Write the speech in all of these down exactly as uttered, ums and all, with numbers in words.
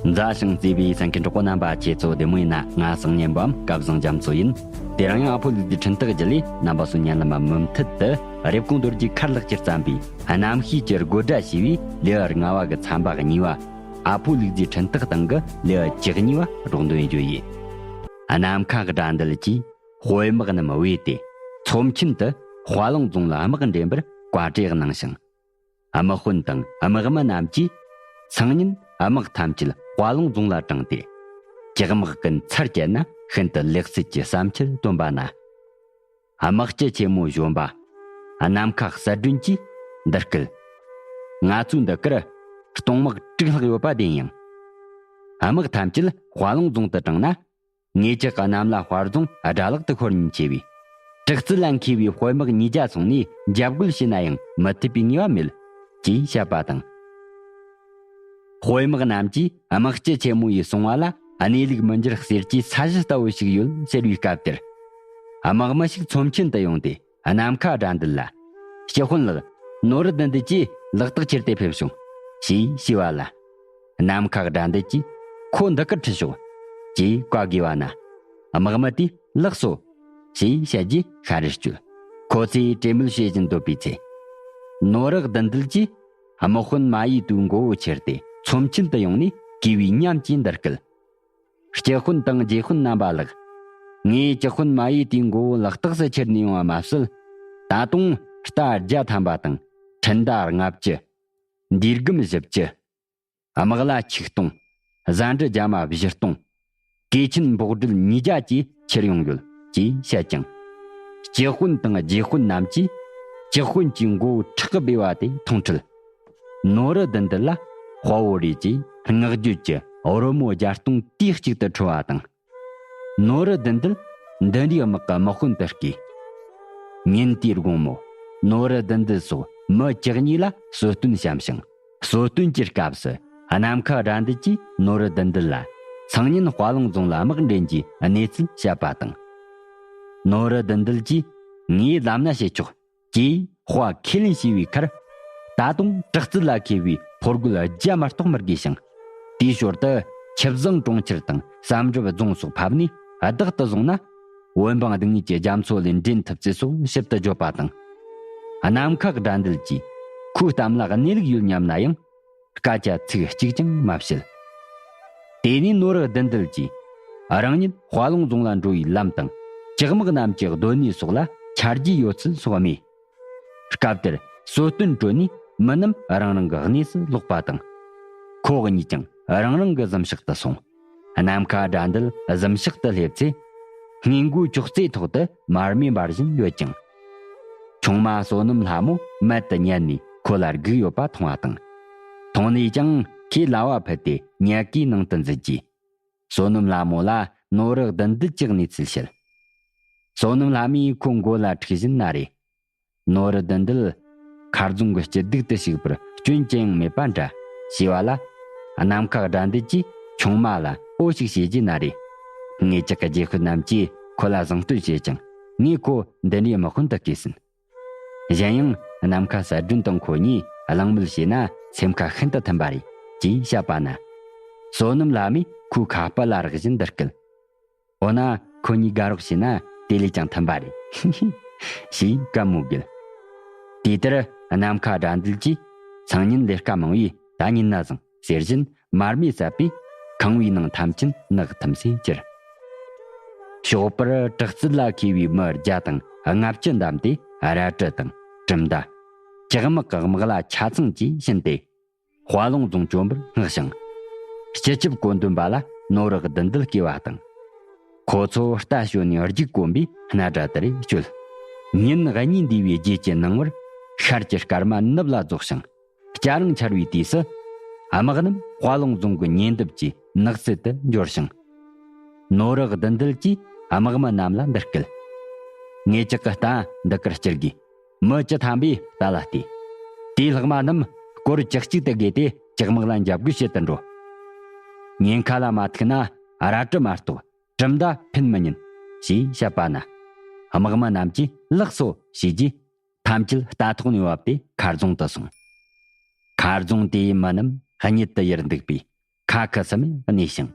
མཛའ་ཞིང་བརྩེ་བའི་གསན་མཁན་གྲོགས་པོ་རྣམ་པ། ཁྱེད་ཚོ་བདེ་མོ་ཡིན་ན། ང་གསང་སྙན་པའམ་སྐལ་བཟང་རྒྱ་མཚོ་ཡིན། དེ་རིང་ཡང་ཨ་ཕོ་ལུག་རྫིའི་འཕྲིན་སྟེགས་བརྒྱུད་ལས་རྣམ་པ་ཚོའི་སྙན་ལམ་མུ་མཐུད་དུ་རེབ་གོང་རྡོ་རྗེ་མཁར་ལགས་ཀྱིས་བརྩམས་པའི་གནམ་གཤིས་ཀྱི་དགོད་སྒྲ་ཞེས་པའི་ལེའུ་ལྔ་བ་གི་ཚན་པ་གཉིས་པ། ཨ་ཕོ་ལུག་རྫིའི་འཕྲིན་སྟེགས་སྟེང་གི་ལེའུ་བཅུ་གཉིས་པ་སྒྲོག་འདོན་ཞུ་ཡིན། གནམ་ཁ་དགྲ་འདུལ་གྱིས་དཔོན་དམག་རྣམས་བོས་ཏེ། མཚོ་མཁྱེན་དུ་དཔའ་ལུང་རྫོང་ལ་དམག་འདྲེན་པར་བཀའ་གྲོས་གནང་ཞིང་། དམག་དཔོན་དང་དམག་མི་རྣམས་ཀྱིས་སང་ཉིན་དམག་ཐམས་ཅད་དཔའ་ལུང་རྫོང་ལ་དྲངས་ཏེ། ཇག་དམག་གི་ཚར་བཅད་ན་ཤིན་ཏུ་ལེགས་སྲིད་ཀྱི་བསམ་འཆར་བཏོན་པ་ན། དམག་སྤྱི་ཆེན་མོ་གཞོན་པ་ནམ་མཁའ་གསལ་སྒྲོན་གྱིས་འདི་སྐད། ང་ཚོའི་འདི་གར་གཏོང་དམག་དྲུག་ལྷག་ཡོད་པ་བདེན་ཡང་། དམག་ཐམས་ཅད་དཔའ་ལུང་རྫོང་དུ་དྲངས་ན། ངེད་ཅག་གི་གནམ་ལ་དཔའ་རྫོང་དགྲ་ལག་ཏུ་ཤོར་ཉེན་ཆེ་བས། དྲག་རྩལ་ལ་མཁས་པའི་དཔོན་དམག་ཉིས་བརྒྱ་སོང་ནས་འཇབ་རྒོལ་བྱས་ན་ཡང་མི་ཐེབས་པའི་ངེས་པ་མེད། ཅེས་བཤད་པ་དང་། དཔོན་དམག་རྣམས་ཀྱིས་དམག་སྤྱི་ཆེན་མོ་ཡིས་གསུངས་པ་ལ་གནས་ལུགས་མི་འགྱུར་གསེར་གྱི་ས་གཞི་ལྟ་བུ་ཞིག་ཡོད་ཟེར་བའི་སྐབས་དེར། དམག་མི་ཞིག་མཚོ་མཁྱེན་དུ་ཡོང་སྟེ། ནམ་མཁའ་དགྲ་འདུལ་ལ། སྤྱི་དཔོན་ལགས། ནོར་བུ་བདུད་འདུལ་གྱིས་ལག་རྟགས་ཁྱེར་ཏེ་ཕེབས་བྱུང་། ཞེས་ཞུས་པ་ལ། ནམ་མཁའ་དགྲ་འདུལ་གྱིས་ཁོ་འདི་གར་ཁྲིད་ཤོག་ཅེས་བཀའ་བསྒོས་པ་ན། དམག་མི་དེས་ལགས་སོ། ཞེས་བཤད་རྗེས་ཤར་རེར་བསྐྱོད། ཁོ་ཚོས་གྲོས་མོལ་བྱེད་བཞིན་སྡོད་པའི་ཚེ། ནོར་བུ་བདུད་འདུལ་གྱིས་དམག་དཔོན་མ་ཡི་ཏུའི་མགོ་བོ་ཁྱེར་ཏེ་མཚོ་མཁྱེན་དུ་ཡོང་ནས་གུས་པའི་ཉམས་ཀྱིས་འདི་སྐད། སྤྱི་དཔོན་དང་རྗེ་དཔོན་རྣམ་པ་ལགས། ངས་སྤྱི་དཔོན་མ་ཡི་ཏིའི་མགོ་བོ་ལག་རྟགས་སུ་ཁྱེར་ནས་ཡོང་བ་མ་ཟད། ད་དུང་རྟ་བརྒྱ་ཐམ་པ་དང་འཕྲིན་མདའ་ལྔ་བཅུ། འདིའི་སྒམ་བཞི་བཅུ། དམག་ལྭ་ཆིག་སྟོང་། ཟ་འབྲུ་རྒྱ་མ་བཞི་སྟོང་། གོས་ཆེན་འབོག་སྦྲུལ་ཉིས་བརྒྱ་བཅས་ཁྱེར་ཡོང་ཡོད་ཅེས་བཤད་ཅིང་། སྤྱི་དཔོན་དང་རྗེ་དཔོན་རྣམས་ཀྱིས་སྤྱི་དཔོན་གྱི་མགོ་བོ་ཁྲག་གིས་སྦས་པ་དེ་མཐོང་འཕྲལ། ནོར་བུ་བདུད་འདུལ་ལ་དཔའ་བོ་རེད་ཅེས་བསྔགས་བརྗོད་ཀྱི་རོལ་མོ་བརྒྱ་སྟོང་དུས་གཅིག་ཏུ་འཁྲོལ་བ་དང་། ནོར་བུ་བདུད་འདུལ་མདུན་རིའི་དམག་གི་དམག་དཔོན་དུ་བསྐོས། ཉིན་དེའི་དགོང་མོ། ནོར་བུ་བདུད་འདུལ་སོགས་མི་བཅུ་གཉིས་ལ་གསོལ་སྟོན་བཤམས་ཤིང་། གསོལ་སྟོན་གྱི་སྐབས་སུ་ནམ་མཁའ་དགྲ་འདུལ་གྱིས་ནོར་བུ་བདུད་འདུལ་ལ་སང་ཉིན་དཔའ་ལུང་རྫོང་ལ་དམག་འདྲེན་གྱི་གནས་ཚུལ་བཤད་པ་དང་། ནོར་བུ་བདུད་འདུལ་གྱིས་ངའི་ལམ་ན་བྱེད་ཆོག་ཅེས་དཔའ་ཁས་ལེན་བྱས་པའི་ཁར། ད་དུང་དྲག་རྩལ་ལ་མཁས་པའི་ཕོ་རྒོད་བརྒྱ་མ་གཏོགས་མི་དགོས་ཤིང་། དེའི་ཞོར་དུ་ཆུ་བཟང་གྲོང་ཁྱེར་དང་བསམ་གྲུབ་རྫོང་སོགས་ཕབ་ནས་བདག་ཏུ་བཟུང་ན། བོད་འབངས་སྡུག་བསྔལ་གྱི་རྒྱ་མཚོ་ལས་འདྲེན་ཐུབ་ཚུལ་སོགས་ཞིབ་ཏུ་བརྗོད་པ་དང་། ནམ་མཁའ་དགྲ་འདུལ་གྱིས་ཁོའི་གཏམ་ལ་གནས་ལུགས་ཡོད་སྙམ་ན་ཡང་། སྐད་ཆ་ཚིག་གཅིག་ཀྱང་མ་བཤད། དེ་ནས་ནོར་བུ་བདུད་འདུལ་གྱིས་རང་ཉིད་དཔའ་ལུང་རྫོང་ལ་འགྲོ་བའི་ལམ་དང་ཇག་དམག་རྣམས་ཀྱི་སྡོད་གནས་སོགས་ལ་ཆ་རྒྱུས་ཡོད་ཚུལ་སོགས་སྨྲས། སྐབས་དེར་གསོལ་སྟོན་གྲོལ་ནས་མི་རྣམས་རང་རང་གི་གནས་སུ་ལོག་པ་དང་། ཁོ་གཉིས་ཀྱང་རང་རང་གི་གཟིམ་ཤག་ཏུ་སོང་། ནམ་མཁའ་དགྲ་འདུལ་གཟིམ་ཤག་ཏུ་སླེབས་ཚེ། སྔས་མགོའི་ཅོག་ཙེའི་ཐོག་ཏུ་མར་མེ་འབར་བཞིན་ཡོད་ཅིང་། ཆུང་མ་བསོད་ནམས་ལྷ་མོ་མལ་དུ་ཉལ་ནས་ཁོ་ལ་སྒུག་ཡོད་པ་མཐོང་བ་དང་། མཐོང་ནས་ཀྱང་ཁོས་ལྭ་བ་ཕུད་དེ་ཉལ་གའི་ནང་དུ་འཛུལ་རྗེས། བསོད་ནམས་ལྷ་མོ་ལ་ནོར་བུ་བདུད་འདུལ་གྱི་གནས་ཚུལ་བཤད། བསོད་ནམས་ལྷ་མོས་ཁོའི་མགོ་ལ་ཁྲིད་བཞིན་ན་རེ། ནོར་བུ་བདུད་འདུལ། མཁར་རྫོང་གི་སྐྱིད་སྡུག་ཏུ་ཞུགས་པར་སྐྱོན་ཅི་ཡང་མེད་པ་འདྲ། ཞེས་པ་ལ། ནམ་མཁའ་དགྲ་འདུལ་གྱིས་ཆུང་མ་ལ་ཨོ་ཞིག་བྱས་རྗེས་ན་རེ། ངེད་ཅག་གི་རྗེ་དཔོན་རྣམས་ཀྱིས་ཁོ་ལ་བཟང་བསྟོད་བྱས་ཀྱང་། ངས་ཁོ་མདུན་རིའི་དམག་དཔོན་དུ་བསྐོས་ཟིན། གཞན་ཡང་ནམ་མཁའ་གསལ་སྒྲོན་དང་ཁོ་གཉིས་གླེང་མོལ་བྱས་ན་སེམས་ཁ་ཤིན་ཏུ་མཐུན་པ་རེད། ཅེས་བཤད་པ་ན། བསོད་ནམས་ལྷ་མོས་ཁོའི་ཁ་སྤུ་ལ་རེག་བཞིན་འདི་སྐད། འོ་ན་ཁོ་གཉིས་དགའ་རོགས་བྱས་ན་དེ་ལས་ཀྱང་མཐུན་པ་རེད། ཞེས་གད་མོ་བགད། དེ་ལྟར་ནམ་མཁའ་དགྲ་འདུལ་གྱིས་སང་ཉིན་ལས་ཀ་མང་བས་ད་ཉིན་ན་བཟང་ཟེར་བཞིན་མར་མེ་བསད་པས་ཁང་བའི་ནང་ཐམས་ཅད་ནག་ཐིམ་སེ་གྱུར། ཞོགས་པར་དྲག་རྩལ་ལ་མཁས་པའི་མི་བརྒྱ་དང་ལྔ་བཅུ་འདམས་ཏེ་རལ་གྲི་དང་གྲུབ་མདའ། ཇག་དམག་གི་དམག་ལྭ་ཆ་ཚང་བཅས་བྱིན་ཏེ། དཔའ་ལུང་རྫོང་བཅོམ་པར་མངགས་ཤིང་། སྤྱི་ཁྱབ་བཀོད་འདོམས་པ་ལ་ནོར་བུ་བདུད་འདུལ་བསྐོས་པ་དང་། ཁོ་ཚོ་རྟ་ཞོན་ནས་རྒྱུག་གོམ་པའི་སྣ་སྒྲ་དེ་རེ་བསྐྱོད། ཉིན་གཉིས་འདས་པའི་རྗེས་ཀྱི་ནངས་པར་ཤར་གྱི་སྐར་མ་ནུབ་ལ་རྫོགས་ཤིང་། སྐྱ་རེངས་འཆར་བའི་དུས་སུ། དམག་རྣམས་དཔའ་ལུང་རྫོང་གི་ཉེ་འདབས་ཀྱི་ནགས་ཚལ་དུ་འབྱོར་ཞིང་། ནོར་བུ་བདུད་འདུལ་གྱིས་དམག་མི་རྣམས་ལ་འདི་སྐད། ངེད་ཅག་གི་རྟ་འདི་གར་སྐྱུར་དགོས། མི་བཅུ་ཐམ་པས་རྟ་ལ་བལྟས། དེའི་ལྷག་མ་རྣམས་སྐོར་བཅུ་གཅིག་ཏུ་བགོས་ཏེ་ཇག་དམག་ལ་འཇབ་རྒོལ་བྱེད་དུ་འགྲོ། ཉེན་ཁ་ལ་མ་ཐུག་ན་རལ་གྲི་མ་གཏོགས་གྲུབ་མདའ་འཕེན་མི་ཉན། ཞེས་བཤད་པ་ན། དམག་མི་རྣམས་ཀྱིས་ལགས་སོ་ཞེས་རྗེས། ཐམས་ཅད་རྟ་ཐོག་ནས་བབས་ཏེ་མཁར་རྫོང་དུ་སོང་། མཁར་རྫོང་དེའི་མི་རྣམས་གཉིད་དུ་ཡུར་འདུག་པས། ཁ་ཁ་སུམ་གནས་ཤིང་།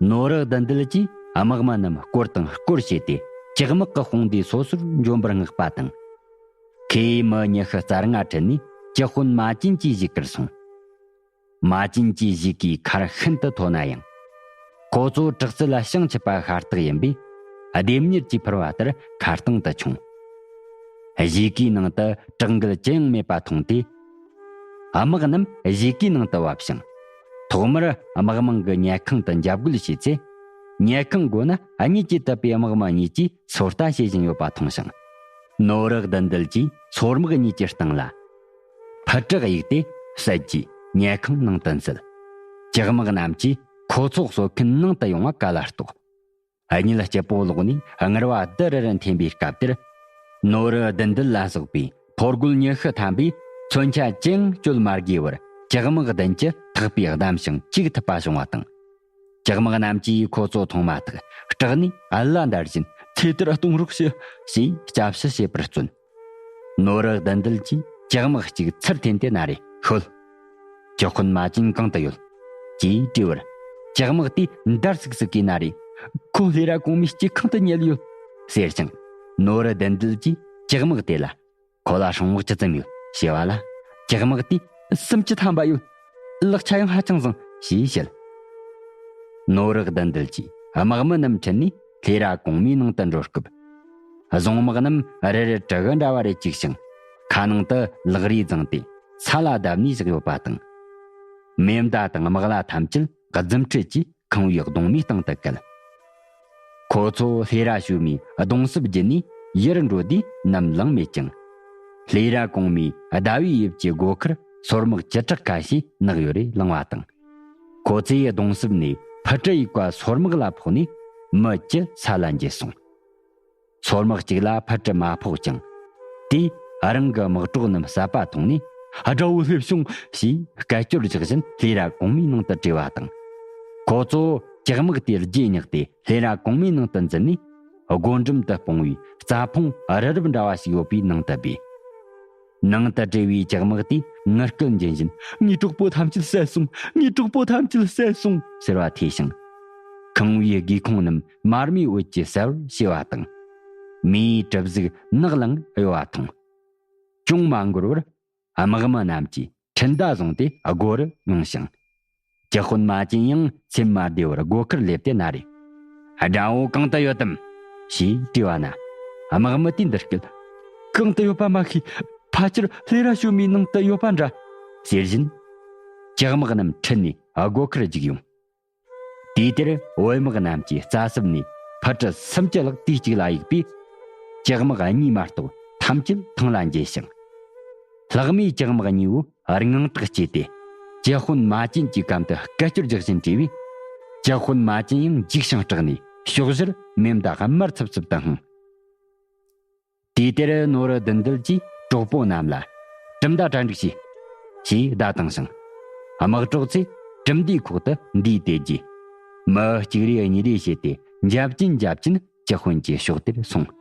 ནོར་བུ་བདུད་འདུལ་གྱིས་དམག་མི་རྣམས་སྐོར་དང་སྐོར་བྱས་ཏེ་ཇག་དམག་གི་དཔུང་སྡེ་སོ་སོར་འཇོམས་པར་མངགས་པ་དང་། ཁོས་མི་ཉི་ཤུ་རྩ་ལྔ་ཁྲིད་ནས་ཇག་དཔོན་མ་ཅིན་གྱི་གཞིས་ཀར་སོང་། མ་ཅིན་གྱི་གཞིས་ཀའི་མཁར་ཤིན་ཏུ་མཐོ་ན་ཡང་། ཁོ་ཚོ་དྲག་རྩལ་ལ་བྱང་ཆུབ་པ་ཤ་སྟག་ཡིན་པས། ལྡེམ་མྱུར་གྱིས་འཕུར་བ་ལྟར་མཁའ་སྟེང་དུ་མཆོངས། གཞིས་ཀའི་ནང་དུ་དྲག་འགུལ་ཅི་ཡང་མེད་པ་མཐོང་དུས། དམག་རྣམས་གཞིས་ཀའི་ནང་དུ་བབས་ཤིང་། ཐོག་མར་དམག་དམངས་ཀྱི་ཉལ་ཁང་དུ་འཇབ་རྒོལ་བྱས་ཚེ། ཉལ་ཁང་སྒོ་ན་གཉིད་ཀྱིས་དུབ་པའི་དམག་མི་གཉིས་ཀྱིས་ཚོད་ལྟ་བྱེད་བཞིན་ཡོད་པ་མཐོང་ཞིང་། ནོར་བུ་བདུད་འདུལ་གྱིས་སོར་དམག་གཉིས་ཀྱི་སྟེང་ལ། ཕུ་དཀྲིས་གཡུགས་ཏེ་བསད་རྗེས་ཉལ་ཁང་ནང་དུ་འཛུལ། ཇག་དམག་རྣམས་ཀྱིས་ཁོ་ཚོ་གསོད་མཁན་ནང་དུ་ཡོང་བ་ག་ལ་རྟོགས། གཉིད་སྐྱིད་པོ་ལོག་ནས་ངལ་བ་ལྡི་རུ་རུ་འཐེན་པའི་སྐབས་དེར། ནོར་བུ་བདུད་འདུལ་ལ་སོགས་པའི་ཕོ་རྒོད་ཉི་ཤུ་ཐམ་པས་མཚོན་ཆ་ཅི་ཡང་གཅོད་མ་དགོས་པར་ཇག་དམག་བདུན་ཅུ་ཐག་པས་བསྡམས་ཤིང་བཅུག་ཐུབ་པ་བྱུང་བ་དང་། ཇག་དམག་རྣམས་ཀྱིས་ཁོ་ཚོ་མཐོང་མ་ཐག་སྐྲག་ནས་ཨ་ལ་འདར་བཞིན་ཚེ་ཐར་གཏོང་རོགས་ཞུ་ཞེས་སྐྱབས་ཞུ་བྱེད་པར་བརྩོན། ནོར་བུ་བདུད་འདུལ་གྱིས་ཇག་དམག་གཅིག་ཚུར་འཐེན་ཏེ་ན་རེ་ཤོད། ཇག་དཔོན་མ་ཅིན་གང་དུ་ཡོད། ཅེས་དྲིས་པར། ཇག་དམག་དེས་འདར་སིག་སིག་གིས་ན་རེ། ཁོ་ལྷས་ར་གོང་མའི་སྐྱིད་ཁང་དུ་ཉལ་ཡོད། ཟེར་ཞིང་། ནོར་བུ་བདུད་འདུལ་གྱིས་ཇག་དམག་དེ་ལ། ཁོ་ལ་སྲུང་དམག་ཇི་ཙམ་ཡོད་ཞེས་པ་ལ། ཇག་དམག་དེས་སུམ་ཅུ་ཐམ་པ་ཡོད། ལག་ཆ་ཡང་ཧ་ཅང་བཟང་ཞེས་བཤད། ནོར་བུ་བདུད་འདུལ་གྱིས་དམག་མི་རྣམས་ཁྲིད་ནས་ལྷས་ར་གོང་མའི་ནང་དུ་འགྲོ་སྐབས། བཟུང་དམག་རྣམས་རི་རུ་གྲི་གུ་འདྲ་བ་རེ་བཅུག་ཞིང་། ཁ་ནང་དུ་ལག་རིས་བརྫངས་ཏེ་ས་ལ་བརྡབས་ནས་བཞག་ཡོད་པ་དང་། མེ་མདའ་དང་དམག་ལྭ་ཐམས་ཅད་རྫུ་འཕྲུལ་གྱིས་ཁང་བའི་གདུང་མའི་སྟེང་དུ་བཀལ། ཁོ་ཚོ་ལྷས་ར་ཞོལ་མའི་གདུང་སྲིབ་བརྒྱུད་ནས་ཡུལ་འགྲོ་དུས་ནམ་ལངས་མེད་ཀྱང་། ལྷས་ར་གོང་མའི་ཟླ་བའི་དབྱིབས་ཀྱི་སྒོ་ཁར་སོར་དམག་བཅུ་ཕྲག་ཁ་ཤས་བསྣགས་ཡོད་རེ་ལངས་པ་དང་། ཁོ་ཚོས་གདུང་སྲིབ་ནས་ཕུ་དཀྲིས་གཡུགས་པ་སོར་དམག་ལ་ཕོག་ནས་མི་བཅུ་ས་ལ་འགྱེལ་སོང་། སོར་དམག་གཅིག་ལ་ཕུ་དཀྲིས་མ་ཕོག་ཀྱང་། དེས་རང་གི་དམག་གྲོགས་རྣམས་བསད་པ་མཐོང་ནས། དགྲ་བོ་སླེབས་བྱུང་ཞེས་སྐད་ཅོར་རྒྱག་བཞིན་ལྷས་ར་གོང་མའི་ནང་དུ་བྲོས་པ་དང་། ཁོ་ཚོ་ཇག་དམག་དེའི་རྗེས་བསྙེགས་ཏེ་ལྷས་ར་གོང་མའི་ནང་དུ་འཛུལ་ནས། སྒོ་འགྲམ་དུ་སྤུངས་པའི་རྩྭ་ཕུང་རི་རབ་འདྲ་བ་ཞིག་ཡོད་པའི་ནང་དུ་སྦས། ནང་དུ་བྲོས་པའི་ཇག་དམག་དེས་ངུ་སྐད་འབྱིན་བཞིན། ངའི་གྲོགས་པོ་ཐམས་ཅད་བསད་སོང་། ངའི་གྲོགས་པོ་ཐམས་ཅད་བསད་སོང་ཟེར་བ་ཐོས་ཤིང་། ཁང་བའི་སྒེའུ་ཁུང་རྣམས་མར་མེའི་འོད་ཀྱིས་གསལ་བར་བྱས་པ་དང་། མེའི་གྲིབ་གཟུགས་ནག་ལངས་གཡོ་བ་མཐོང་། ཅུང་མ་འགོར་བར་དམག་མི་རྣམས་ཀྱིས་འཕྲིན་བརྡ་བཟུང་སྟེ་སྒོ་རུ་ཡོང་ཞིང་། ཇག་དཔོན་མ་ཅིན་ཡང་སེམས་མ་བདེ་བར་སྒོ་ཁར་སླེབས་ཏེ་ན་རེ། དགྲ་བོ་གང་དུ་ཡོད་དམ། ཞེས་དྲིས་པ་ན། དམག་མི་དེས་འདི་སྐད། གང་དུ་ཡོད་པ་མ་ཤེས། ཕལ་ཆེར་ལྷས་ར་ཞོལ་མའི་ནང་དུ་ཡོད་པ་འདྲ། ཟེར་བཞིན། ཇག་དམག་རྣམས་ཁྲིད་ནས་སྒོ་ཁར་འཇུག་ཡོང་། དུས་དེར་བོད་དམག་རྣམས་ཀྱིས་རྩྭ་སྲིབ་ནས་ཕུ་དཀྲིས་སུམ་ཅུ་ལྷག་དུས་གཅིག་ལ་གཡུགས་པས། ཇག་དམག་གཉིས་མ་གཏོགས་ཐམས་ཅད་ཐང་ལ་འགྱེལ་ཞིང་། ལྷག་མའི་ཇག་དམག་གཉིས་པོ་དངངས་སྐྲག་སྐྱེས་ཏེ། ཇག་དཔོན་མ་ཅིན་གྱི་གམ་དུ་སྐད་ཅོར་རྒྱག་བཞིན་བྲོས་པས། ཇག་དཔོན་མ་ཅིན་ཡང་འཇིགས་ཤིང་སྐྲག་ནས་ཕྱོགས་བཞིར་མེ་མདའ་དམར་ཚིབ་ཚིབ་ཏུ་འཕངས། དུས་དེར་ནོར་བུ་བདུད་འདུལ་གྱིས་གྲོགས་པོ་རྣམས་ལ། གྲུབ་མཐའ་གྲ་སྒྲིག་བྱོས། ཞེས་བརྡ་བཏང་ཞིང་། དམག་གྲོགས་ཚོས་གྲུབ་མཐའི་ཁོག་ཏུ་འདུས་ཏེ་རྒྱུ། མི་གཅིག་རེ་གཉིས་རེ་བྱས་ཏེ་འཇབ་ཅིན་འཇབ་ཅིན་ཇག་དཔོན་གྱི་ཕྱོགས་དེར་སོང་།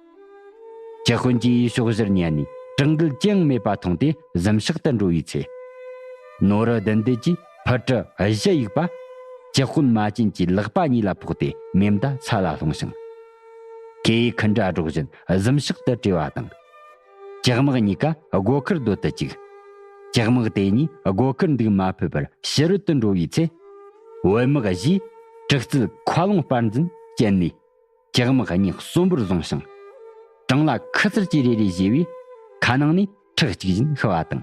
ཇག་དཔོན་གྱིས་ཕྱོགས་བཞིར་ཉན་ནས་དྲག་འགུལ་ཅི་ཡང་མེད་པ་མཐོང་སྟེ་གཟིམ་ཤག་ཏུ་འགྲོ་བའི་ཚེ། ནོར་བུ་བདུད་འདུལ་གྱིས་ཕུ་དཀྲིས་བཞི་གཡུགས་པ། ཇག་དཔོན་མ་ཅིན་གྱི་ལག་པ་གཉིས་ལ་ཕོག་སྟེ་མེ་མདའ་ས་ལ་ལྷུང་ཞིང་། ཁོས་ཁུ་འདྲ་སྒྲོག་བཞིན་གཟིམ་ཤག་ཏུ་བྲོས་པ་དང་། ཇག་དམག་གཉིས་ཀ་སྒོ་ཁར་སྡོད་དུ་བཅུག། ཇག་དམག་དེ་གཉིས་སྒོ་ཁར་འདུག་མ་ཕོད་པར་ཕྱི་རོལ་དུ་འགྲོ་བའི་ཚེ། བོད་དམག་བཞིས་དྲག་རྩལ་མཁའ་རླུང་སྤར་འཛིན་སྤྱད་ནས། ཇག་དམག་གཉིས་གསོན་པོར་བཟུང་ཞིང་། གྲང་ལ་ཁུ་ཚུར་གྱིས་རེ་རེ་བཞེས་པས། ཁ་ནང་ནས་ཁྲག་སྐྱུག་བཞིན་ཤི་བ་དང་།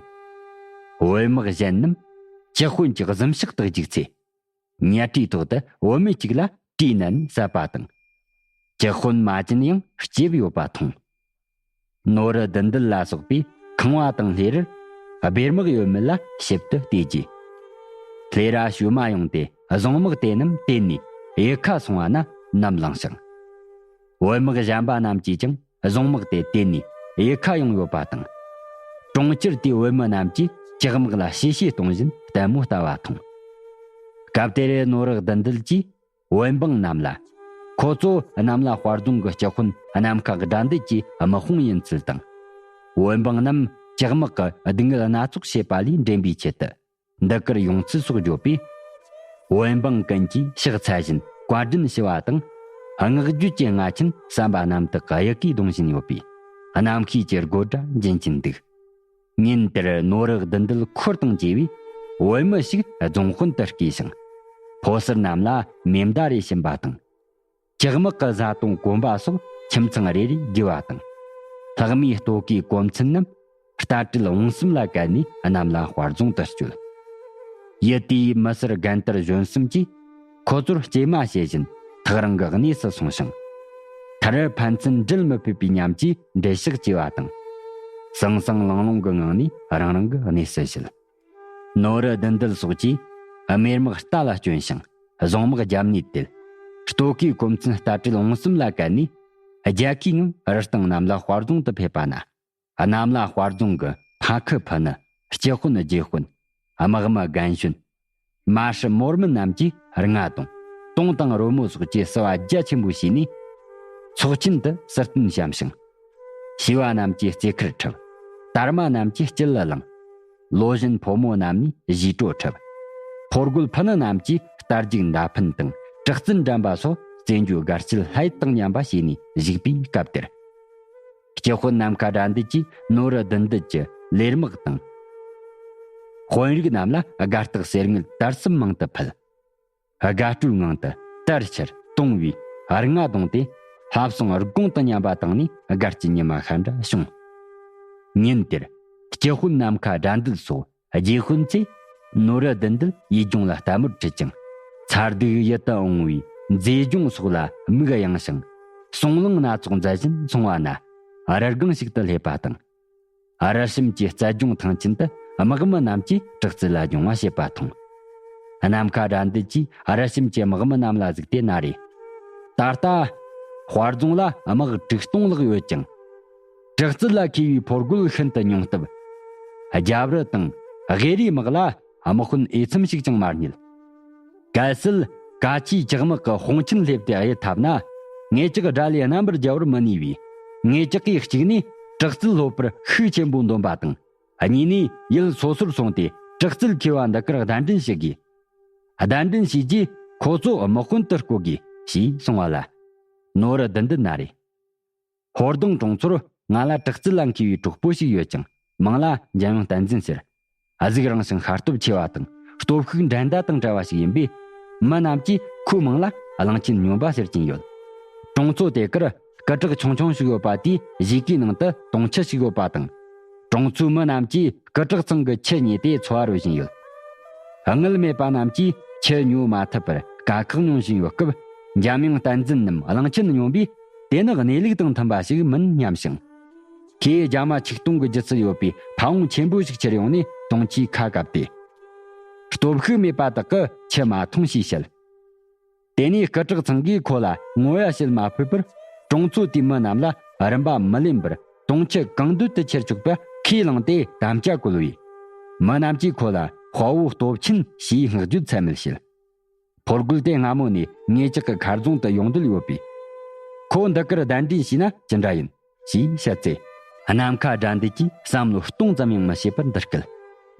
བོད་དམག་གཞན་རྣམས་ཇག་དཔོན་གྱི་གཟིམ་ཤག་ཏུ་རྒྱུག་ཚེ། ཉལ་ཁྲིའི་ཐོག་ཏུ་བུད་མེད་ཅིག་ལ་དྲིས་མནན་ནས་བསད་པ་དང་། ཇག་དཔོན་མ་ཅིན་ཡང་ལྕེབས་ཡོད་པ་མཐོང་། ནོར་བུ་བདུད་འདུལ་ལ་སོགས་པས་ཁང་བ་དང་ལྷས་རར་སྦེར་དམག་ཡོད་མེད་ལ་ཞིབ་ཏུ་བལྟས་རྗེས། ལྷས་ར་ཞོལ་མ་ཡོང་སྟེ་བཟུང་དམག་དེ་རྣམས་དེད་ནས་གཡུལ་ཁ་སོང་བ་ན་ནམ་ལངས་ཤིང་། བོད་དམག་གཞན་པ་རྣམས་ཀྱིས་ཀྱང་བཟུང་དམག་དེ་དེད་ནས་གཡུལ་ཁ་ཡོང་ཡོད་པ་དང་། གྲོང་ཁྱེར་དེའི་བོད་མི་རྣམས་ཀྱིས་ཇག་དམག་ལ་གཤེ་གཤེ་གཏོང་བཞིན་ལྟད་མོ་ལྟ་བ་མཐོང་། སྐབས་དེར་ནོར་བུ་བདུད་འདུལ་གྱིས་བོད་འབངས་རྣམས་ལ། ཁོ་ཚོ་གནམ་ལ་དཔའ་རྫོང་གི་སྤྱི་དཔོན་ནམ་མཁའ་དགྲ་འདུལ་གྱི་དམག་དཔུང་ཡིན་ཚུལ་དང་། བོད་འབངས་རྣམས་ཇག་དམག་གི་སྡུག་བསྔལ་སྣ་ཚོགས་བྱེད་པ་ལས་འདྲེན་པའི་ཆེད་དུ། འདི་གར་ཡོང་ཚུལ་སོགས་བརྗོད་པས། བོད་འབངས་ཀུན་གྱིས་ཕྱག་འཚལ་བཞིན་བཀའ་དྲིན་ཞུ་བ་དང་། བསྔགས་བརྗོད་ཀྱི་རྔ་ཆེན་ཟམ་པ་རྣམ་དག་གི་དབྱུག་གུས་གདུང་བཞིན་ཡོད་པའི་རྣམ་ཤེས་ཀྱི་སྒོ་སྒྲ་འབྱིན་གྱིན་འདུག་ཉིན་དེར་ནོར་བུ་བདུད་འདུལ་འཁོར་དང་བཅས་པས་བོད་མི་ཞིག་རྫོང་དཔོན་དུ་བསྐོས་ཤིང་། ཕོ་གསར་རྣམས་ལ་མེ་མདའ་རེ་བྱིན་པ་དང་། ལྕགས་དམག་གི་བཟའ་བཏུང་གོན་པ་སོགས་ཁྱིམ་ཚང་རེ་རེ་བགྱིས་པ་དང་། ལྷག་མའི་ལྟོ་གོས་གོ་མཚོན་རྣམས་རྟ་དྲེལ་འོང་གསུམ་ལ་བཀལ་ནས་གནམ་ལ་དཔའ་རྫོང་དུ་བསྐྱོད། ཡུལ་དེའི་མི་སེར་རྒན་དར་གཞོན་གསུམ་གྱིས་ཁོ་ཚོར་སྐྱེལ་མ་བྱེད་བཞིན་ཐག་རིང་གི་གནས་སུ་སོང་ཞིང་། མཐར་ཕན་ཚུན་འབྲལ་མི་ཕོད་པའི་ཉམས་ཀྱིས་འབྲེལ་ཕྱག་བྱས་པ་དང་། ཟང་ཟིང་ལང་ལོང་གི་ངང་ནས་རང་རང་གི་གནས་སུ་བཞུད། ནོར་བུ་བདུད་འདུལ་སོགས་ཀྱིས་དམེ་དམག་རྟ་ལ་བསྐྱོན་ཞིང་གཟུངས་དམག་རྒྱབ་ནས་དེད། ལྟོ་གོས་གོ་མཚོན་རྟ་དྲེལ་འོང་གསུམ་ལ་བཀལ་ནས། རྒྱལ་ཁའི་ངང་རི་སྟེང་གནམ་ལ་དཔའ་རྫོང་དུ་ཕེབས་པ་ན། གནམ་ལ་དཔའ་རྫོང་གི་ཕ་ཁུ་ཕུ་ནུ། སྤྱི་དཔོན་རྗེ་དཔོན། དམག་མི་རྒན་གཞོན། མ་སྲུ་མོར་མེན་རྣམས་ཀྱིས་རྔ་དང་། དུང་དང་རོལ་མོ་སོགས་ཀྱི་བསུ་བ་རྒྱ་ཆེན་པོ་བྱས་ནས། ཚོགས་ཆེན་དུ་གསོལ་སྟོན་བཤམས་ཤིང་། ཞི་བ་རྣམས་ཀྱིས་རྩེད་ཁར་ཁྲབ། དར་མ་རྣམས་ཀྱིས་སྐྱིལ་ལ་ལངས། ལོ་གཞོན་ཕོ་མོ་རྣམས་ནས་བཞེས་གྲོ་འཁྲབ། ཕོ་རྒོད་ཕུ་ནུ་རྣམས་ཀྱིས་རྟ་རྒྱུག་མདའ་འཕེན་དང་དྲག་རྩལ་འགྲན་པ་སོགས་རྩེད་འཇོ་དགའ་སྐྱིད་ལྷ་ཡུལ་དང་མཉམ་པ་བྱས་ནས་བཞུགས་པའི་སྐབས་དེར། སྤྱི་དཔོན་ནམ་མཁའ་དགྲ་འདུལ་གྱིས་ནོར་བུ་བདུད་འདུལ་གྱི་ལས་དམག་དང་། དཔོན་རིགས་རྣམས་ལ་དགའ་རྟགས་གསེར་དངུལ་དར་ཟབ་མང་དུ་ཕུལ། དགའ་སྤྲོའི་ངང་དུ་དར་ཕྱར་དུང་བའི་རྔ་བརྡུངས་ཏེ། ལྷ་བསང་དགུང་དང་མཉམ་པ་བཏང་ནས་སྒར་གྱི་ཉི་མ་ཤར་འདྲ་བྱུང་། ཉིན་དེར་སྤྱི་དཔོན་ནམ་མཁའ་དགྲ་འདུལ་སོགས་རྗེ་དཔོན་ཚོས་ནོར་བུ་བདུད་འདུལ་ཡུལ་ལྗོངས་ལ་ལྟད་མོར་ཁྲིད་ཅིང་། མཚར་སྡུག་ཡིད་དུ་འོང་བའི་མཛེས་ལྗོངས་སོགས་ལ་མིག་གཡེང་ཞིང་། གསུང་གླེང་སྣ་ཚོགས་མཛད་བཞིན་སོང་བ་ན། རི་སྒང་ཞིག་ཏུ་སླེབས་པ་དང་། རི་གཤམ་གྱི་རྩལ་སྦྱོང་ཐང་ཆེན་དུ་དམག་མི་རྣམས་ཀྱིས་དྲག་རྩལ་ལ་སྦྱོང་བ་བྱེད་པ་མཐོང་། ནམ་མཁའ་དགྲ་འདུལ་གྱིས་རི་གཤམ་གྱི་དམག་མི་རྣམས་ལ་གཟིགས་ཏེ་ན་རེ། ད་ལྟ། དཔའ་རྫོང་ལ་དམག་དྲུག་སྟོང་ལྷག་ཡོད་ཅིང་། དྲག་རྩལ་ལ་མཁས་པའི་ཕོ་རྒོད་ཤིན་ཏུ་ཉུང་སྟབས། རྒྱབ་རི་དང་། དབུས་རིའི་དམག་ལ་དམག་དཔོན་འོས་འཚམ་ཞིག་ཀྱང་མ་རྙེད། གལ་སྲིད་ཀ་ཆུའི་ལྕགས་དམག་གི་དཔུང་ཆེན་སླེབས་ཏེ་གཡུལ་ཐབས་ན། ངེད་ཅག་དགྲ་ལས་རྣམ་པར་རྒྱལ་བར་མི་ནུས་པས། ངེད་ཅག་གིས་གཅིག་ནས་དྲག་རྩལ་སློབ་པར་ཤུགས་ཆེན་པོ་འདོན་པ་དང་། གཉིས་ནས་ཡུལ་སོ་སོར་སོང་སྟེ་དྲག་རྩལ་མཁས་པ་འདི་གར་གདན་འདྲེན་ཞུ་དགོས། གདན་འདྲེན་བྱས་རྗེས་ཁོ་ཚོ་དམག་དཔོན་དུ་བསྐོ་དགོས་ཞེས་གསུངས་པ་ལ། ནོར་བུ་བདུད་འདུལ་ན་རེ། ཧོར་གདོང་གྲོང་ཚོར་ང་ལ་དྲག་རྩལ་ལ་མཁས་པའི་གྲོགས་པོ་ཞིག་ཡོད་ཅིང་། མིང་ལ་འཇམ་དབྱངས་བསྟན་འཛིན་ཟེར། གཟུགས་རིང་ཞིང་ཤ་སྟོབས་ཆེ་བ་དང་། སྟོབས་ཤུགས་འགྲན་ཟླ་དང་བྲལ་བ་ཞིག་ཡིན་པས། མི་རྣམས་ཀྱིས་ཁོའི་མིང་ལ་གླང་ཆེན་སྨྱོན་པ་ཟེར་གྱིན་ཡོད། གྲོང་ཚོ་དེ་གར་སྐུ་དྲག་ཆུང་ཆུང་ཞིག་ཡོད་པ་དེའི་གཞིས་ཀའི་ནང་དུ་དུང་ཆུ་ཞིག་ཡོད་པ་དང་། གྲོང་ཚོའི་མི་རྣམས་ཀྱིས་སྐུ་དྲག་ཚང་གི་ཆུ་ཉོས་ཏེ་འཚོ་བ་རོལ་བཞིན་ཡོད། དངུལ་མེད་པ་རྣམས་ཀྱིས་ཆུ་ཉོ་མ་ཐུབ་པར་དཀའ་ཁག་མྱོང་བཞིན་ཡོད་སྐབས། འཇམ་དབྱངས་བསྟན་འཛིན་ནམ་གླང་ཆེན་སྨྱོན་པས། དེ་ནི་གནས་ལུགས་དང་མཐུན་པ་ཞིག་མིན་སྙམ་ཞིང་། ཁོས་རྒྱ་མ་ཆིག་སྟོང་གི་ལྗིད་ཚད་ཡོད་པའི་ཕ་བོང་ཆེན་པོ་ཞིག་ཁྱེར་ཡོང་ནས་དུང་ཆུའི་ཁ་བཀབ་སྟེ། སྟོབས་ཤུགས་མེད་པ་དག་གིས་ཆུ་མ་འཐུང་ཞེས་བཤད། དེ་ནས་སྐུ་དྲག་ཚང་གིས་ཁོ་ལ་ངོ་ཡ་བྱེད་མ་ཕོད་པར། གྲོང་ཚོ་དེའི་མི་རྣམས་ལ་རིན་པ་མི་ལེན་པར་དུང་ཆུ་གང་འདོད་དུ་ཁྱེར་ཆོག་པ་ཁས་བླངས་ཏེ་དམ་བཅའ་བཀོད་པས། མི་རྣམས་ཀྱིས་ཁོ་ལ་དཔའ་བོ་སྟོབས་ཆེན་ཞེས་བསྔགས་བརྗོད་ཚད་མེད་བྱེད། ཕོ་རྒོད་དེ་སྔ་མོ་ནས་ངེད་ཅག་གི་མཁར་རྫོང་དུ་ཡོང་འདོད་ཡོད་པས། ཁོ་འདི་གར་གདན་འདྲེན་བྱས་ན་ཅི་འདྲ་ཡིན་ཞེས་བཤད་ཚེ། ནམ་མཁའ་དགྲ་འདུལ་གྱིས་བསམ་བློ་གཏོང་ཙམ་ཡང་མི་བྱེད་པར་འདི་སྐད།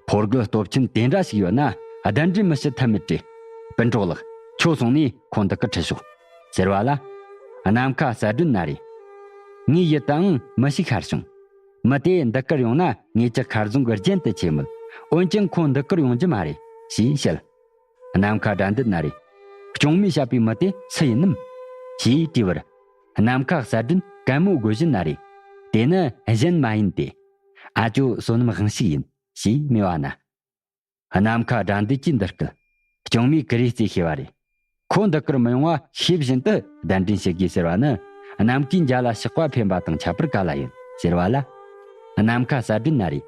ཕོ་རྒོད་སྟོབས་ཆེན་དེ་འདྲ་ཞིག་ཡོད་ན་གདན་འདྲེན་མི་བྱེད་ཐབས་མེད་དྲི། སྤུན་གྲོགས་ལགས། ཁྱོད་སོང་ནས་ཁོ་འདི་གར་ཁྲིད་ཤོག་ཟེར་བ་ལ། ནམ་མཁའ་གསལ་སྒྲོན་ན་རེ། ངའི་ཡིད་དུའང་མི་ཞིག་ཤར་བྱུང་། མི་དེ་འདི་གར་ཡོང་ན་ངེད་ཅག་མཁར་རྫོང་གི་རྒྱན་དུ་ཆེ་མོད། འོན་ཀྱང་ཁོ་འདི་གར་ཡོང་རྒྱུ་མ་རེད་ཞེས་བཤད། ནམ་མཁའ་དགྲ་འདུལ་ན་རེ། སྐྱོང་མོས་བཤད་པའི་མི་དེ་སུ་ཡིན་ནམ། ཞེས་དྲིས་པར། ནམ་མཁའ་གསལ་སྒྲོན་གད་མོ་དགོད་བཞིན་ན་རེ། དེ་ནི་གཞན་མ་ཡིན་ཏེ། ཨ་ཅོ་བསོད་ནམས་དབང་ཕྱུག་ཡིན་ཞེས་སྨྲས་པ་ན། ནམ་མཁའ་དགྲ་འདུལ་གྱིས་འདི་སྐད། སྐྱོང་མོས་ཀུ་རེ་རྩེ་ཤེས་པ་རེད། ཁོ་འདི་གར་མི་ཡོང་བ་ཤེས་བཞིན་དུ་གདན་འདྲེན་བྱེད་དགོས་ཟེར་བ་ནི། ནམ་མཁའི་མཇལ་ལ་ཞགས་པ་འཕེན་པ་དང་ཁྱད་པར་ག་ལ་ཡོད་ཟེར་བ་ལ། ནམ་མཁའ་གསལ་སྒྲོན་ན་རེ།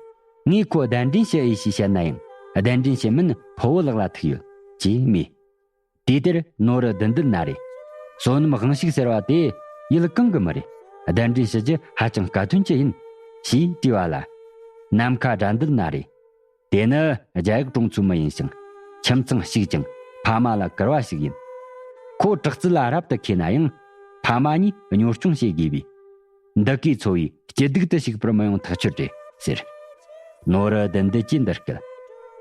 ངས་ཁོ་གདན་འདྲེན་བྱེད་ཨེ་ཞེས་བཤད་ན་ཡང་། གདན་འདྲེན་བྱེད་མིན་ཕུ་བོ་ལགས་ལ་ཐུག་ཡོད་ཅེས་སྨྲས། དུས་དེར་ནོར་བུ་བདུད་འདུལ་ན་རེ། བསོད་ནམས་དབང་ཕྱུག་ཟེར་བ་དེ་ཡུལ་གང་གི་མི་རེད། གདན་འདྲེན་ཞུ་རྒྱུ་ཧ་ཅང་དཀའ་དོན་ཅི་ཡིན་ཞེས་དྲིས་པ་ལ། ནམ་མཁའ་དགྲ་འདུལ་ན་རེ། དེ་ནི་རྒྱ་ཡག་གྲོང་ཚོའི་མི་ཡིན་ཞིང་། ཁྱིམ་ཚང་གཅིག་ཅིང་ཕ་མ་ལ་གུར་བ་ཞིག་ཡིན། ཁོ་དྲག་རྩལ་ལ་རབ་ཏུ་མཁས་ན་ཡང་། ཕ་མ་གཉིས་གཉོར་སྐྱོང་བྱེད་དགོས་པས། འདི་གའི་འཚོ་བས་སྐྱིད་སྡུག་ཏུ་ཞུགས་པར་མི་ཡོང་ཐག་ཆོད་རེད་ཟེར། ནོར་བུ་བདུད་འདུལ་གྱིས་འདི་སྐད།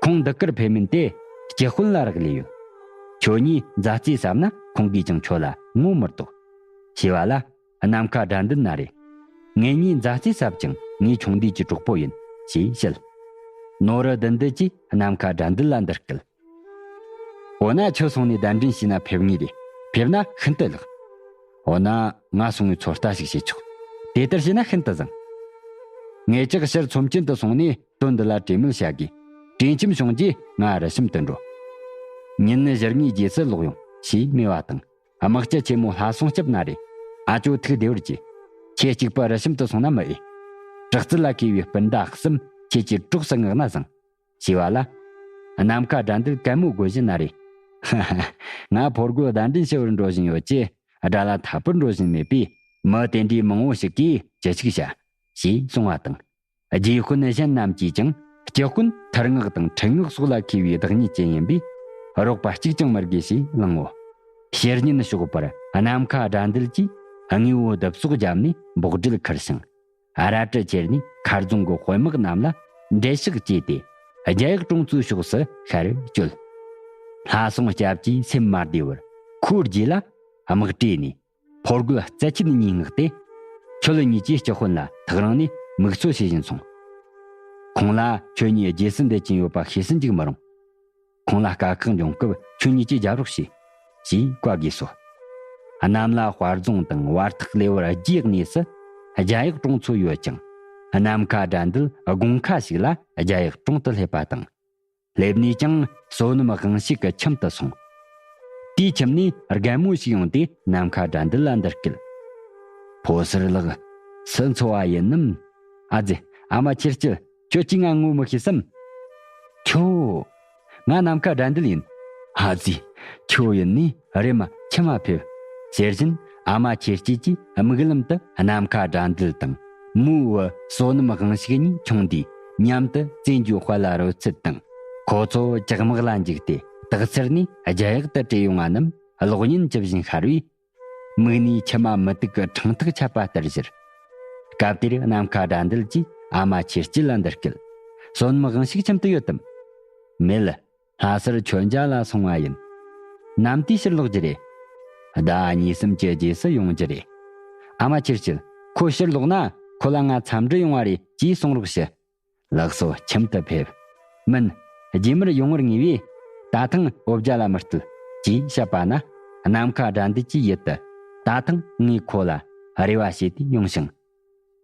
ཁོང་འདི་གར་ཕེབས་མིན་དེ་སྤྱི་དཔོན་ལ་རག་ལས་ཡོད། སྤྲོ་ཉེས་མཛའ་བརྩེ་ཟབ་ན་ཁོང་གིས་ཀྱང་ཁྱོད་ལ་ངོ་མི་ལྡོག །ཞེས་པ་ལ། ནམ་མཁའ་དགྲ་འདུལ་ན་རེ། ངེད་གཉིས་མཛའ་བརྩེ་ཟབ་ཅིང་ངའི་ཆུང་དུས་ཀྱི་གྲོགས་པོ་ཡིན། ཞེས་བཤད། ནོ་རུ་བདུད་འདུལ་གྱིས་ནམ་མཁའ་དགྲ་འདུལ་ལ་འདི་སྐད། འོ་ན་ཁྱོད་སོང་ནས་གདན་འདྲེན་བྱས་ན་ཕེབས་ངེས་རེད། ཕེབས་ན་ཤིན་ཏུ་ལེགས། འོ་ན་ང་སོང་ངས་ཚོད་ལྟ་ཞིག་བྱེད་ཆོག །དེ་ལྟར་བྱས་ན་ཤིན་ཏུ་བཟང་། ངེད་ཅག་ཕྱིར་ཚོམས་ཆེན་དུ་སོང་ནས་དོན་འདི་ལ་གྲོས་མོལ་བྱ་དགོས། གྲོས་འཆམ་བྱུང་རྗེས་ང་རི་ཤམ་དུ་འགྲོ། ཉིན་བཞི་གཉིས་རྗེས་སུ་ལོག་ཡོང་། ཞེས་སྨྲས་པ་དང་། དམག་སྤྱི་ཆེན་མོ་ལྷ་སྲུང་སྐྱབས་ན་རེ། ཨ་ཅོ་ཐུགས་བདེ་བར་གྱིས། ཁྱེད་གཅིག་པུ་རི་ཤམ་དུ་སོང་ན་མི་འོས། དྲག་རྩལ་ལ་མཁས་པའི་སྤུན་ཟླ་གསུམ་ཁྱེད་ཀྱི་གྲོགས་སུ་མངགས་ན་བཟང་། ཞེས་པ་ལ། ནམ་མཁའ་དགྲ་འདུལ་གད་མོ་དགོད་བཞིན་ན་རེ། ཧ་ཧ། ང་ཕོ་རྒོད་གདན་འདྲེན་ཞུ་བར་འགྲོ་བཞིན་ཡོད་ཀྱི། དགྲ་ལ་འཐབ་པར་འགྲོ་བཞིན་མེད་པས། མི་དེ་འདྲའི་མང་བོ་ཞིག་གིས་ཅི་ཞིག་བྱ། ཞེས་གསུང་བ་དང་། རྗེ་དཔོན་གཞན་རྣམས་ཀྱིས་ཀྱང་སྤྱི་དཔོན་ཐུར་ངག་དང་ཁྲིད་ངག་སོགས་ལ་མཁས་པའི་བདག་ཉིད་ཅན་ཡིན་པས། རོགས་པ་གཅིག་ཀྱང་མི་དགོས་ཞེས་གླེང་ངོ་། ཕྱི་ཉིན་ཞོགས་པར་ནམ་མཁའ་དགྲ་འདུལ་གྱིས་དངོས་པོ་བསྡུ་གསོག་བརྒྱབ་ནས་འབོག་སྦྲུལ་ཁུར་ཞིང་། རལ་གྲི་ཁྱེར་ནས་མཁར་རྫོང་གི་དཔོན་དམག་རྣམས་ལ་འགྲེལ་བཤད་བྱས་ཏེ། རྒྱ་ཡག་གྲོང་ཚོའི་ཕྱོགས་སུ་ཤར་བསྐྱོད། ལྷ་སྲུང་སྐྱབས་ཀྱིས་སེམས་མ་བདེ་བར་ཁོའི་རྗེས་ལ་དམག་སྤྲད་ནས། ཕོ་རྒོད་རྩལ་ཆེན་གཉིས་མངགས་ཏེ། ཁྱོད་གཉིས་ཀྱིས་སྤྱི་དཔོན་ལ་ཐག་རིང་ནས་མིག་འཚོལ་བྱེད་བཞིན་སོང་། ཁོང་ལ་ཁྱོད་གཉིས་རྗེས་སུ་འདེད་ཀྱིན་ཡོད་པ་ཤེས་སུ་འཇུག་མི་རུང་། ཁོང་ལ་དཀའ་ཁག་འབྱུང་སྐབས་ཁྱོད་གཉིས་ཀྱིས་རྒྱབ་རོགས་བྱོས། ཞེས་བཀའ་དགོས་སོ། གནམ་ལྷ་དཔལ་རྫོང་དང་བར་ཐག་ལེ་བར་རྒྱའི་གནས་སུ་རྒྱ་ཡག་གྲོང་ཚོ་ཡོད་ཅིང་། ནམ་མཁའ་དགྲ་འདུལ་དགོང་ཁ་ཞིག་ལ་རྒྱ་ཡག་གྲོང་དུ་སླེབས་པ་དང་། སླེབས་ནས་ཀྱང་བསོད་ནམས་དབང་ཕྱུག་གི་ཁྱིམ་དུ་སོང་། དེའི་ཁྱིམ་ནས་རྒན་མོ་ཞིག་ཡོང་སྟེ་ནམ་མཁའ་དགྲ་འདུལ་ལ་འདི་སྐད། ཕོ་གསར་ལགས། སུ་འཚོལ་བ་ཡིན་ནམ། ཨ་ཙི། ཨ་མ་ཁྱེར་སྐྱིད། ཁྱོད་ཀྱིས་ང་ངོ་མི་ཤེས་སམ། ཁྱོད། ང་ནམ་མཁའ་དགྲ་འདུལ་ཡིན། ཨ་ཙི། ཁྱོད་ཡིན་ནི་རེམ་མ་ཁྱིམ་མ་ཕེབས། ཟེར་བཞིན་ཨ་མ་ཁྱེར་སྐྱིད་ཀྱིས་དམིགས་ལམ་དུ་ནམ་མཁའ་དགྲ་འདུལ་དང་མོའི་བུ་བསོད་ནམས་དབང་ཕྱུག་གཉིས་ཁྱོངས་དུས་མཉམ་དུ་བཙན་གྱི་དཔལ་ལ་རོལ་རྩེད་དང་། ཁོ་ཚོ་ཇག་དམག་ལ་འཇིགས་ཏེ་དག་ཚར་ནས་རྒྱ་ཡག་ཏུ་བྲོས་ཡོང་བ་རྣམས་གློག་བརྙན་ཇི་བཞིན་ཤར་བས། མིག་ནས་མཆི་མ་མུ་ཏིག་གི་ཕྲེང་ཐག་ཆད་པ་ལྟར་བཞུར། སྐབས་དེར་ནམ་མཁའ་དགྲ་འདུལ་གྱིས་ཨ་མ་ཁྱེར་སྐྱིད་ལ་འདི་སྐད། བསོད་ནམས་དབང་ཕྱུག་ཁྱིམ་དུ་ཡོད་དམ། མེད། ལྷ་སར་མཆོད་མཇལ་ལ་སོང་བ་ཡིན། ནམ་དུས་ཕྱིར་ལོག་རྒྱུ་རེད། ཟླ་གཉིས་གསུམ་གྱི་རྗེས་སུ་ཡོང་རྒྱུ་རེད། ཨ་མ་ཁྱེར་སྐྱིད། ཁོ་ཕྱིར་ལོག་ན་ཁོ་ལ་ང་འཚམས་འདྲི་ཡོང་བ་རེད་ཅེས་གསུང་རོགས་ཞུ། ལགས་སོ། ཁྱིམ་དུ་ཕེབས། མིན། རྗེས་མར་ཡོང་བར་ངེས་པས། ད་ཐེངས་འོ་བརྒྱལ་ལ་མི་སྤྲོད། ཅེས་བཤད་པ་ན། ནམ་མཁའ་དགྲ་འདུལ་གྱི་ཡུལ་དུ། ད་ཐེངས་ངས་ཁོ་ལ་རེ་བ་བྱས་ཏེ་ཡོང་ཞིང་།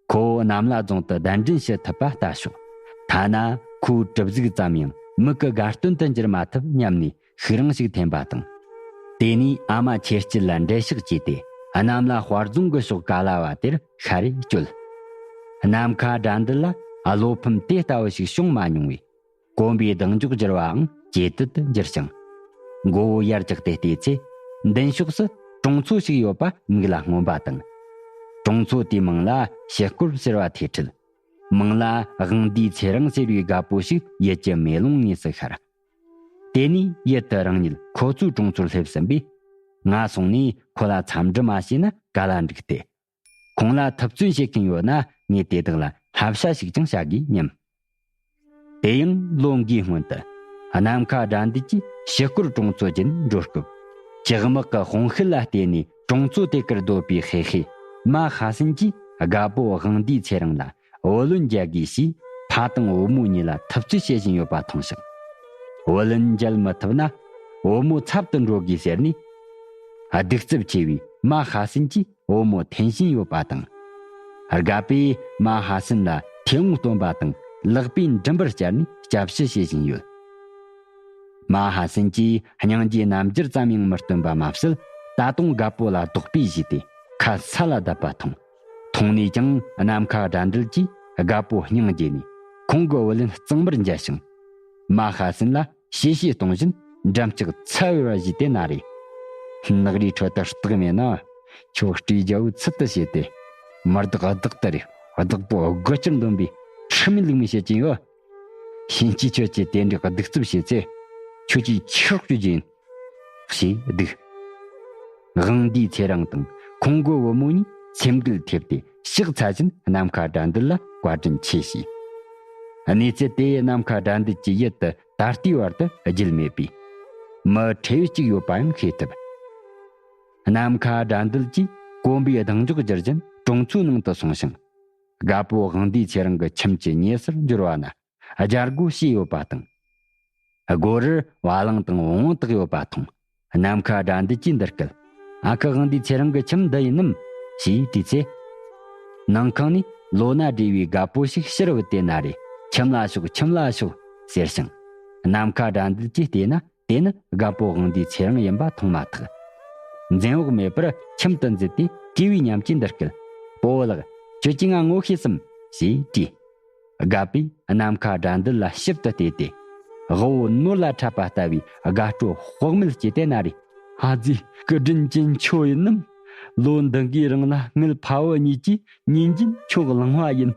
ཁོ་བོ་གནམ་ལྷ་རྫོང་དུ་གདན་འདྲེན་ཞུ་ཐུབ་པ་ལྟ་ཞོག །ཐ་ན་ཁོའི་གྲུབ་གཟུགས་ཙམ་ཡང་མིག་གི་དགའ་སྟོན་དུ་འགྱུར་མ་ཐུབ་སྙམ་ནས་ཤུགས་རིང་ཞིག་འཐེན་པ་དང་། དེ་ནས་ཨ་མ་ཁྱེར་སྐྱིད་ལ་འགྲེལ་བཤགས་བྱས་ཏེ་གནམ་ལྷ་དཔལ་རྫོང་གི་ཕྱོགས་ག་ལ་བ་དེར་ཤར་རེ་བསྐྱོད། ནམ་མཁའ་དགྲ་འདུལ་ལ་བློ་ཕམ་དེ་ལྟ་བུ་ཞིག་བྱུང་མ་མྱོང་བས། གོམ་པའི་ལྡིང་འཇོག་འགྱུར་བའང་ཇེ་དུལ་དུ་འགྱུར་ཞིང་། མགོ་བོ་ཡར་བཀྱགས་ཏེ་བལྟས་ཚེ། མདུན་ཕྱོགས་སུ་གྲོང་ཚོ་ཞིག་ཡོད་པ་མིག་ལ་མངོན་པ་དང་། གྲོང་ཚོ་དེའི་མིང་ལ་ཞི་སྐོར་ཟེར་བ་ཐོས་འཕྲལ། མིང་ལ་དབང་འདུས་ཚེ་རིང་ཟེར་བའི་རྒད་པོ་ཞིག་ཡུལ་གྱི་མེ་ལོང་ངོས་སུ་ཤར། དེ་ནས་ཡུལ་དུ་རང་ཉིད་ཁོ་ཚོའི་གྲོང་ཚོར་སླེབས་ཟིན་པས། ང་སོང་ནས་ཁོ་ལ་འཚམས་འདྲི་མ་བྱས་ན་ག་ལ་འགྲིག་སྟེ། ཁོང་ལ་ཐུབ་ཚོད་བྱེད་མཁན་ཡོད་ན་ངས་དེ་དག་ལ་བསླབ་བྱ་ཞིག་ཀྱང་བྱ་དགོས་སྙམ། དེ་ཡང་ལོ་འགའི་སྔོན་དུ་ནམ་མཁའ་དགྲ་འདུལ་གྱིས་ཞི་སྐོར་གྲོང་ཚོ་བརྒྱུད་འགྲོ་སྐབས། ཇག་དམག་གི་དཔུང་ཤུད་ལ་བརྟེན་ནས་གྲོང་ཚོ་དེ་གར་སྡོད་པའི་ཧེ་ཧེ་མ་ཧ་སན་གྱིས་རྒད་པོ་དབང་འདུས་ཚེ་རིང་ལ་བུ་ལོན་འཇལ་དགོས་ཞེས་ཕ་དང་བུ་མོ་གཉིས་ལ་ཐུབ་ཚོད་བྱེད་བཞིན་ཡོད་པ་མཐོང་ཞིང་། བུ་ལོན་འཇལ་མི་ཐུབ་ན་བུ་མོ་ཚབ་ཏུ་འགྲོ་དགོས་ཟེར་ནས། གདུག་རྩུབ་ཆེ་བའི་མ་ཧ་སན་གྱིས་བུ་མོ་འཐེན་བཞིན་ཡོད་པ་དང་། རྒད་པོས་མ་ཧ་སན་ལ་མཐེ་བོང་སྟོན་པ་དང་ལག་པས་མགྲིན་པར་སྦྱར་ནས་སྐྱབས་ཞུ་བྱེད་བཞིན་ཡོད། མ་ཧ་སན་གྱིས་སྙིང་རྗེའི་རྣམ་འགྱུར་ཙམ་ཡང་མི་སྟོན་པ་མ་ཟད། ད་དུང་རྒད་པོ་ལ་རྡོག་པས་གཞུས་ཏེ་ཁ་ས་ལ་བརྡབས་པ་མཐོང་། མཐོང་ནས་ཀྱང་ནམ་མཁའ་དགྲ་འདུལ་གྱིས་རྒད་པོ་སྙིང་རྗེ་ནས་ཁོང་གི་བུ་ལོན་གཙང་མར་འཇལ་ཞིང་། མ་ཧ་སན་ལ་གཤེ་གཤེ་གཏོང་བཞིན་འགྲམ་ལྕག་ཚ་བེར་བ་བཞུས་ཏེ་ན་རེ། ནགས་རིའི་ཁྲོད་དུ་སྟག་མེད་ན། ཁྱོད་སྤྲེའུ་རྒྱལ་པོའི་ཚུལ་དུ་བྱས་ཏེ། མི་བདག་བདག་ལྟར་བདག་པོ་དགུ་ཅུར་འདོན་པའི་ཁྲིམས་མེད་ལུགས་མེད་བྱེད་ཀྱིན་ཡོད། ཕྱིན་ཆད་ཁྱོད་ཀྱིས་དེ་འདྲའི་གདུག་རྩུབ་བྱས་ཚེ། ཁྱོད་ཀྱིས་ཆོས་གཅོད་རྒྱུ་ཡིན། ཞེས་སྡིགས། དབང་འདུས་ཚེ་རིང་དང་ཁོང་གི་བུ་མོ་གཉིས་སེམས་འགུལ་ཐེབས་ཏེ་ཕྱག་འཚལ་བཞིན་ནམ་མཁའ་དགྲ་འདུལ་ལ་བཀའ་དྲིན་ཆེ་ཞུས། གནས་ཚུལ་དེ་ནམ་མཁའ་དགྲ་འདུལ་གྱི་ཡུལ་དུ་ད་ལྟའི་བར་དུ་བརྗེད་མེད་པས། མི་ཁྲེ་གཅིག་ཡོད་པ་ཡང་ཤེས་ཐུབ། ནམ་མཁའ་དགྲ་འདུལ་གྱིས་གོམ་པའི་གདེང་འཇོག་བསྒྱུར་བཞིན་གྲོང་ཚོའི་ནང་དུ་སོང་ཞིང་། རྒད་པོ་དབང་འདུས་ཚེ་རིང་གི་ཁྱིམ་གྱི་ཉེ་སར་འབྱོར་བ་ན་རྒྱལ་སྒོ་ཕྱེས་ཡོད་པ་དང་། སྒོ་རུ་བ་ལང་དང་བོང་བུ་བཏགས་ཡོད་པ་མཐོང་། ནམ་མཁའ་དགྲ་འདུལ་གྱིས་འདི་སྐད། ཨ་ཁུ་དབང་འདུས་ཚེ་རིང་གི་ཁྱིམ་འདི་ཡིན་ནམ་ཞེས་དྲིས་ཚེ། ནང་ཁང་ནས་ལོ་ན་བགྲེས་པའི་རྒད་པོ་ཞིག་ཕྱིར་བུད་དེ་ན་རེ། ཁྱིམ་ལ་ཤོག། ཁྱིམ་ལ་ཤོག་ཟེར་ཞིང་། ནམ་མཁའ་དགྲ་འདུལ་གྱིས་བལྟས་ན། དེ་ནི་རྒད་པོ་དབང་འདུས་ཚེ་རིང་ཡིན་པ་མཐོང་མ་ཐག། འཛེམ་བག་མེད་པར་ཁྱིམ་དུ་འཛུལ་ཏེ་གུས་པའི་ཉམས་ཀྱིས་འདི་སྐད། སྤོ་བོ་ལགས། ཁྱོད་ཀྱིས་ང་ངོ་ཤེས་སམ་ཞེས་དྲིས། རྒད་པོས་ནམ་མཁའ་དགྲ་འདུལ་ལ་ཞིབ་ཏུ་བལྟས་ཏེ། དབུ་བོ་ནོར་ལ་འཁྲབ་པ་ལྟ་བུའི་དགའ་སྤྲོ་དཔག་མེད་སྐྱེས་ཏེ་ན་རེ། ཨ་ཙི། སྐུ་དྲིན་ཅན་ཁྱོད་ཡིན་ནམ། ལོ་འདི་འགའི་རིང་ལ་ངེད་ཕ་བུ་གཉིས་ཀྱིས་ཉིན་རྒྱུན་ཁྱོད་བླངས་པ་ཡིན།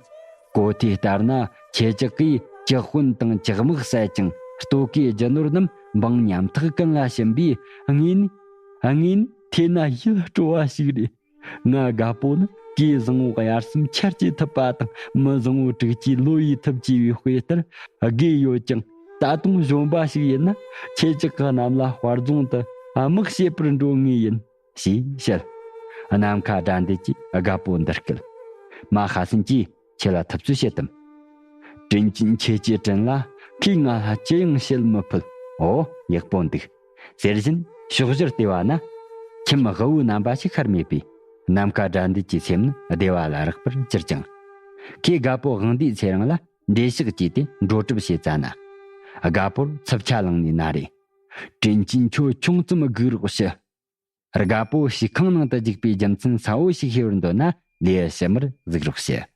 གོ་ཐོས་ལྟར་ན་ཁྱེད་ཅག་གིས་ཇག་དཔོན་དང་ཇག་དམག་བསད་ཅིང་ལྟོ་གོས་རྒྱུ་ནོར་རྣམས་འབངས་ཉམ་ཐག་ཀུན་ལ་བྱིན་པས། དངོས་ནས་དངོས་ནས་ཐོས་ན་ཡིད་སྤྲོ་བ་ཞིག་རེད། ང་རྒད་པོ་ནི་གོས་བཟང་པོ་དབྱར་གསུམ་ཆར་གྱིས་ཐུབ་པ་དང་། མི་བཟང་པོ་དྲུག་ཅུའི་ལོ་ཡི་ཐུབ་ཅེས་པའི་དཔེ་ལྟར་རྒས་ཡོད་ཀྱང་། ད་དུང་གཞོན་པ་ཞིག་ཡིན་ན་ཁྱེད་ཅག་གི་རྣམས་ལ་དཔའ་རྫོང་དུ་དམག་བྱེད་པར་འགྲོ་ངེས་ཡིན། ཞེས་བཤད། ནམ་མཁའ་དགྲ་འདུལ་གྱིས་རྒད་པོ་འདི་སྐད། མ་ཧ་སན་གྱིས་ཁྱེད་ལ་ཐུབ་ཚོད་བྱེད་དམ། དྲིན་ཅན་ཁྱེད་ཀྱི་དྲིན་ལ་ཁོས་ང་ལ་ཅི་ཡང་བྱེད་མི་ཕོད། འོ། ཡག་པོ་འདུག་ཟེར་བཞིན་ཕྱོགས་བཞིར་བལྟས་པ་ན། ཁྱིམ་དབུལ་བོའི་རྣམ་པ་ཞིག་ཤར་མེད་པས། ནམ་མཁའ་དགྲ་འདུལ་གྱི་སེམས་ནི་བདེ་བ་ལ་རེག་པར་གྱུར་ཅིང་། ཁོས་རྒད་པོ་དབང་འདུས་ཚེ་རིང་ལ་འགྲེལ་བཤད་བགྱིས་ཏེ་འགྲོ་གྲབས་བྱས་ཙ་ན། རྒད་པོར་འཚུབ་ཆ་ལངས་ནས་ན་རེ། དྲིན་ཅན་ཁྱོད་ཆུང་ཙམ་སྒུག་རོགས་ཞུ། རྒད་པོ་ཞིག་ཁང་ནང་དུ་འཇུག་པའི་རྒྱུ་མཚན་གསལ་བོ་ཞིག་ཤེས་པར་འདོད་ན་ལས་ཕྱི་མར་གཟིགས་རོགས་ཞུ།